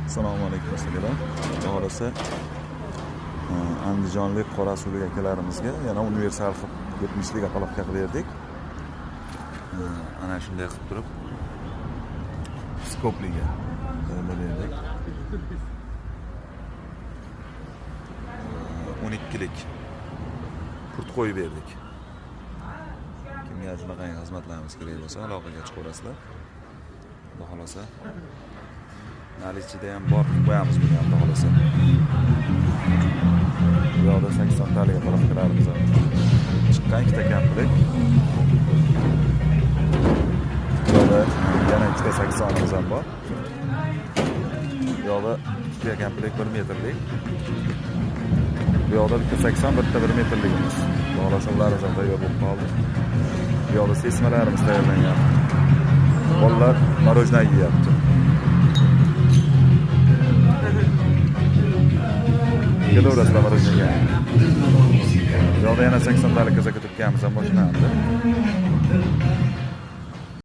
Assalomu alaykum akalar. Xudo xohlasa, andijonlik qorasuvlik akalarimizga yana universal qilib 70lik опалубка qilib berdik. Ana shunday qilib turib skopliga tayyorlab berdik. 12lik purt qo'yib berdik. Kimga shunaqangi xizmatlarimiz kerak bo'lsa, aloqaga chiqaverasizlar. Xudo xohlasa, nalichida ham bor qilib qo'yamiz buni ham, xudo xohlasa. Bu yoqda 80 talik опалубка larimiz ham chiqqan, ikkita komplekt. Bu yoqda yana ikkita 80imiz ham bor. Bu yoqda ikkita komplekt 1 metrlik. Bu yoqda bitta 80, bitta 1 metrligimiz. Xudo xohlasa ularimiz ham tayyor bo'lib qoldi. Bu yoqda sesmalarimiz tayyorlangan. Bolalar мороженое yeyapti. Kelaverasizlar мороженое ga. Bu yoqda yana 80 talik zakatobkamiz ham boshlandi.